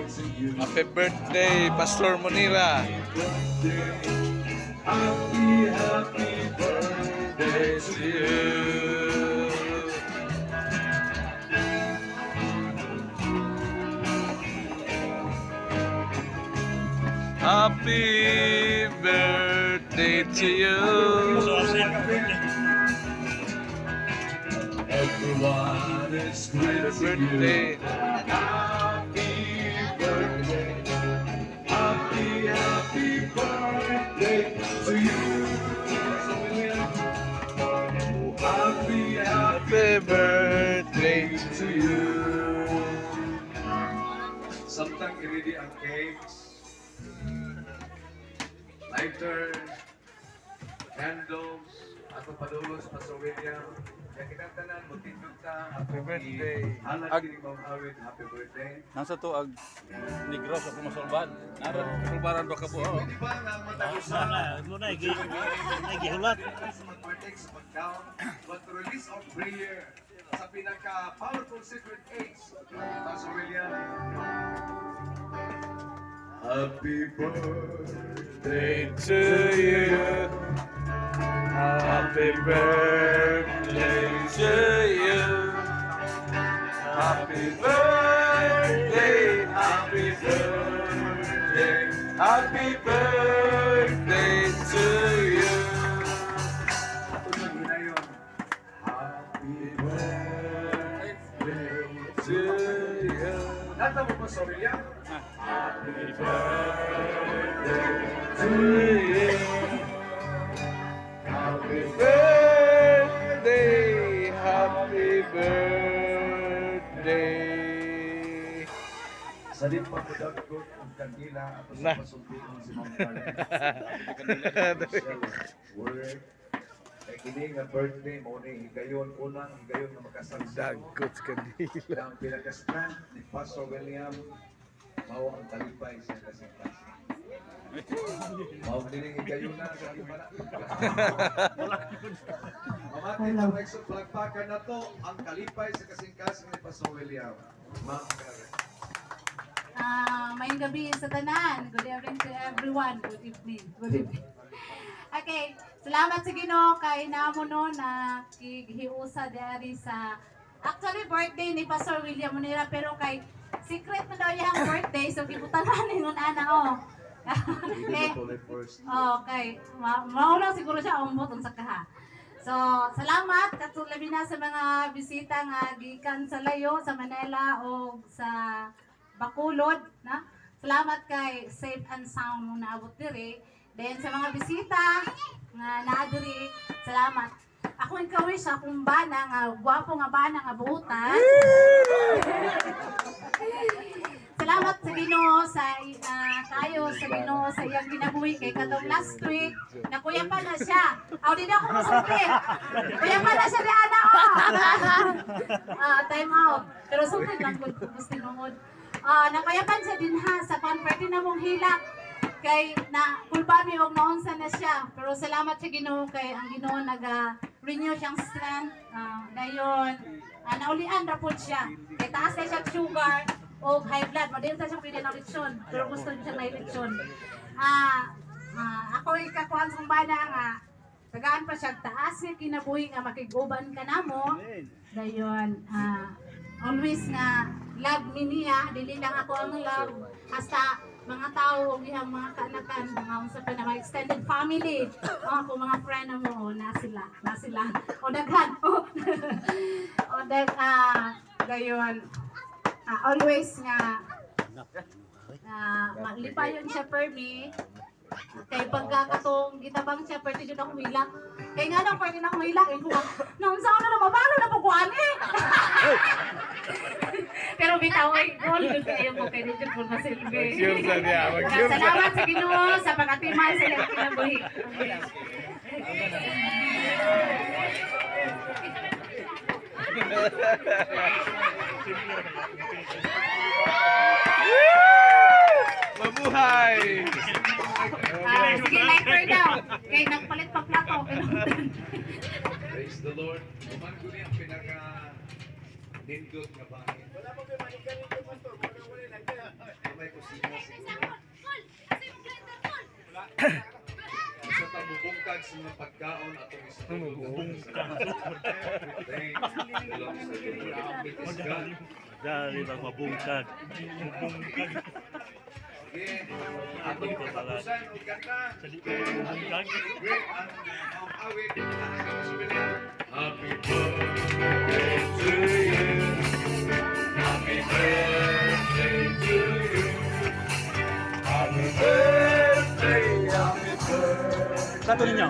To you. Happy birthday, Pastor Monira. Birthday. Happy, happy birthday To you. Happy birthday to you. Everyone is Happy greeting you. birthday. Happy birthday. Happy, happy birthday to you. Happy, happy Happy birthday. to you. Samtang i-ready ang cakes, lighter, candles, ato padulong sa Pastor William. Kaya kitang tanan, mutindog ta. Happy birthday. Halad kini Ma'am Awit, happy birthday. Nasa to ag negros ako masulbad. Naron sulbaran ba ka buo? Pwede ba nga ang matag-usa? Mo na gihulat. Sa mag-protect sa mag-down, but to release our prayer sa pinaka-powerful secret age, Pastor William. Happy birthday To you. Happy birthday to you. Happy birthday, happy birthday, happy birthday to you. Ato sa ginayon. Happy birthday To you. Nata mo, Pastor William? Happy birthday To you. Happy Birthday, happy birthday. Sa di pa ko dagot ang kandila ato sa Na. pasultian si Ma'am Carmen. Work. Kay kini nga birthday mo ni higayon, unang higayon nga makasal. Dagot kandila. Ang pinaka-strength ni Pastor William mao ang kalipay sa kasing-kasing. Mao dili higayon na sa di na. Mamati ang next palakpakan na to ang kalipay sa kasing-kasing ni Pastor William. Ma'am Karen. Ah, mayong gabi sa tanan. Good evening to everyone. Good evening. Good evening. Okay, salamat sa Ginoo kay namo no na kighiusa diari sa actually birthday ni Pastor William Munira, pero kay secret na daw iyang birthday, so gibutangan ningon ana oh. Eh, Tuloy first. Okay. Mao lang siguro siya umbot unsa ka ha. So, salamat katong labi na sa mga bisita nga gikan sa layo sa Manila o sa Bacolod, na. Salamat kay safe and sound mo naabot diri. Then sa mga bisita nga naa diri, salamat. Ako ang kawish akong bana nga gwapo nga bana nga buutan. Salamat sa Ginoo sa kayo sa Ginoo sa iyang kinabuhi kay katong last week nakuya pa na siya. Aw, di na ako masulti. Kuya pa na siya ni ana oh. Time out. Pero sulti lang gud ko gusto tinuod. Nakuyapan siya dinha sa convert na mong hilak kay na kulpa mi og naunsa na siya. Pero salamat sa Ginoo kay ang Ginoo naga renew siyang strength. Dayon naulian ra pod siya. Kay taas na siya sugar o high blood. Madili ta siya pwede na lechon. Pero gusto niya na lechon. Ako ikakuan sa bana nga tagaan pa siya taas nga kinabuhi nga makig-uban ka namo. Dayon always nga love mi niya, dili lang ako ang love hasta mga tao ug iyang mga kaanakan, mga unsa pa na mga extended family. Oh, ako mga friend na mo, oh, na sila, na sila. O daghan. O, o dag dayon always nga malipayon siya per me. Kay pagka katong gitabang siya, pwede jud akong hilak. Kay nga nang pwede na akong hilak, eh, kung naunsa ko na na mabalo na po kuan eh. Pero bitaw ay goal jud kayo mo kay di jud po masilbi. Mag-sure sa niya, mag-sure sa- Salamat sa Ginoo sa pagatiman sa iyang kinabuhi. Mabuhay! Sige, lighter daw. Kay nagpalit pa plato. Praise the Lord. Uman ko niya ang pinaka Nindot nga bahin. May kusina siguro. Sa pamubungkag sa mga pagkaon atong Bungkag. Everything belongs to the Lord. It is God. Dali ba mabungkag. Mabungkag. Again, atong katapusan og kanta. Mabungkag. Great ang awit ang katapusan. Happy birthday to you. Happy birthday to you. Happy birthday, happy birthday. Kato ninyo.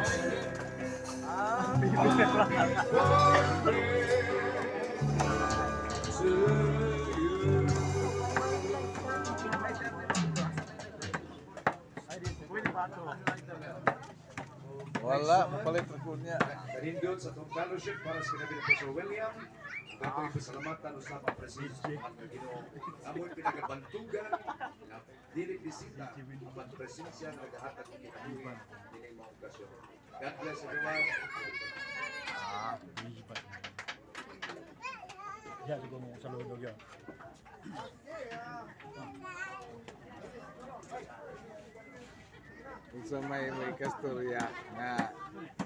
To you. Wala, mapalit ra ko niya. Kanindot sa atong fellowship para sa kinabi ni Pastor William. Ug atong ipasalamatan usab ang presensya sa mahal nga Ginoo. Amoy pinagabantugan na dili bisita apan presensya nga nagahatag og kinabuhi dinhi mga okasyon. God bless everyone. Ya, siguro mo sa lulog yun. Unsa may kastorya nga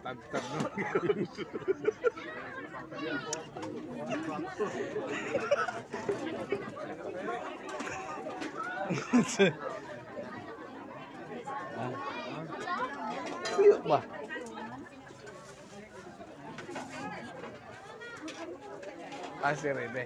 tabtab no. Tuyo ba? Ah, si Rene.